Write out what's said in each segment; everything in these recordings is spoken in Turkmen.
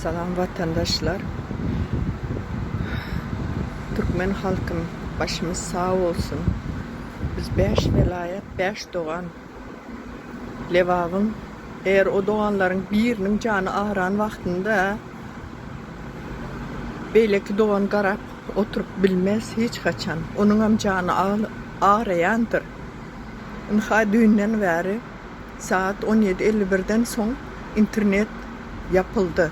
Salam watandaşlar. Türkmen halkym başymyz sag bolsun. Biz bäş welaýat bäş dogan. Lebabyň eger o doganlaryň biriniň jany agyran wagtynda beýleki dogan garap oturyp bilmez hiç haçan. Onuňam jany agraýandyr. Ynha düýnden bäri Saat on ýedi 51-den soň internet ýapyldy.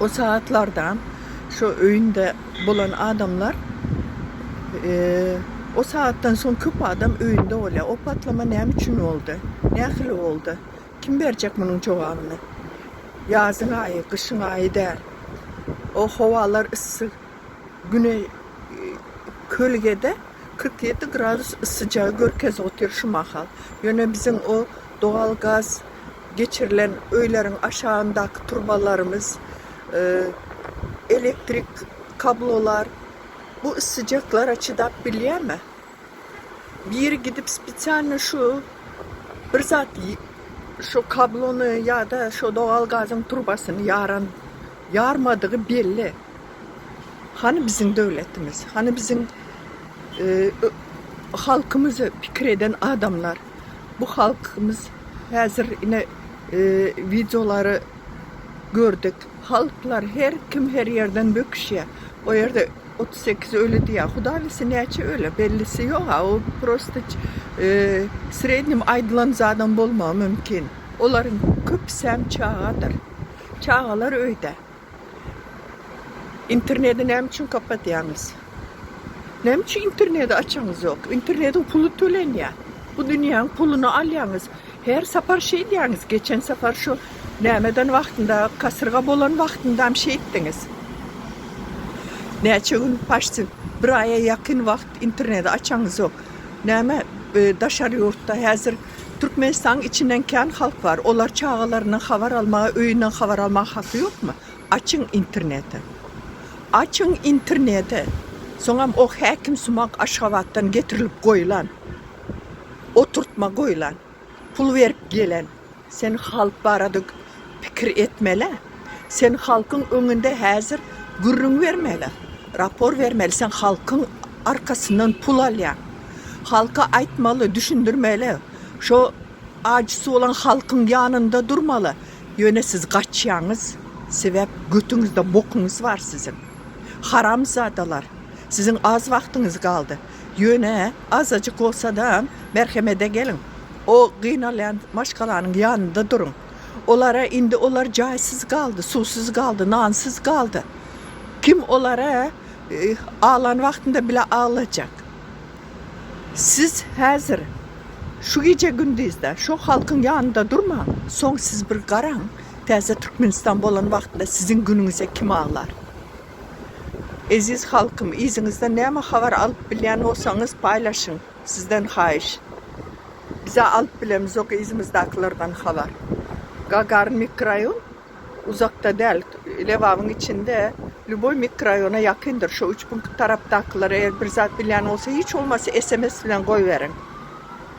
O saatlarda şo öýünde bolan adamlar o saatdan soň köp adam öýünde bolýar. O patlama näme üçin boldy? Nähili boldy? Kim berjek munuň jogabyny? Ýazyň aýy, gyşyň aýy däl. O howalar yssy, güne kölgede 47 gradus yssyjagy görkezip otyr şu mahal. Ýöne biziň o dogal gaz geçirilen öýleriň aşagyndaky turbalarymyz, elektrik kablolar bu yssyjaklara çydap bilýärmi? Biri gidip spesialno şu bir zat şu kablony ýa-da şu dogal gazyň turbasyny ýaran ýarmadygy belli. Hany biziň döwletimiz? Hany biziň halkymyzy pikir eden adamlar? Bu halkymyz häzir ine wideolary gördük. Halklar her kim her ýerden böküşýär. O ýerde 38 öli diýýär. Huda bilsin näçe öli, bellisi ýok-a. O prosta srednim aýdylan zadam bolmagy mümkin. Olaryň köpüsem çagadyr. Çagalar öýde. Interneti näme üçin kapatýaňyz? Näme üçin interneti açaňyzok? Internetiň puly tölenýär. Bu dünýäň puluny alýaňyz. Her sapar şeýdýäňiz. Geçen sapar şu nämeden wagtynda, kasyrga bolan wagtyndam şeýtdiňiz. Näçe gün paçti bir aýa ýakyn wagt interneti açaňyzok. Näme daşary ýurtda häzir Türkmenistanyň içinden kän halk bar. Olar çagalaryndan habar almaga, öýünden habar almaga haky ýokmy? Açyň interneti. Açyň interneti. Soňam o häkim sumak Aşgabatdan getirilip goýlan. Oturtma goýlan. Pul berip gelen. Sen halk barada pikir etmeli. Sen halkyň öňünde häzir gürrüň bermeli. Rapor bermeli. Sen halkyň arkasyndan pul alýaň. Halka aýtmaly, düşündirmeli. Şo ajysy bolan halkyň ýanynda durmaly. Ýöne siz gaçýaňyz. Sebäp götüňizde bokuňyz bar siziň. Haramzadalar. Siziň az wagtyňyz galdy. Ýöne azajyk bolsadam merhemede geliň. O gynalýan maşgalanyň ýanynda duruň. Olara indi olar jaýsyz galdy, suwsuz galdy, nansyz galdy. Kim olara aglan wagtynda bile aglajak? Siz häzir şu gije gündizde şo halkyň ýanynda durmaň, soň siz bir garaň, täze Türkmenistan bolan wagtynda siziň günüňize kim aglar? Eziz halkym, yzyňyzdan näme habar alyp bilýän bolsaňyz paýlaşyň, sizden haýyş. Bizä alyp bilemizok yzymyzdakylardan habar. Gagarin mikroraýon uzakda däl, Lebabyň içinde lýuboý mikroraýona ýakyndyr. Şo üç punkt tarapdakylar eger bir zat bilýän bolsa hiç bolmasa sms bilen goýberiň.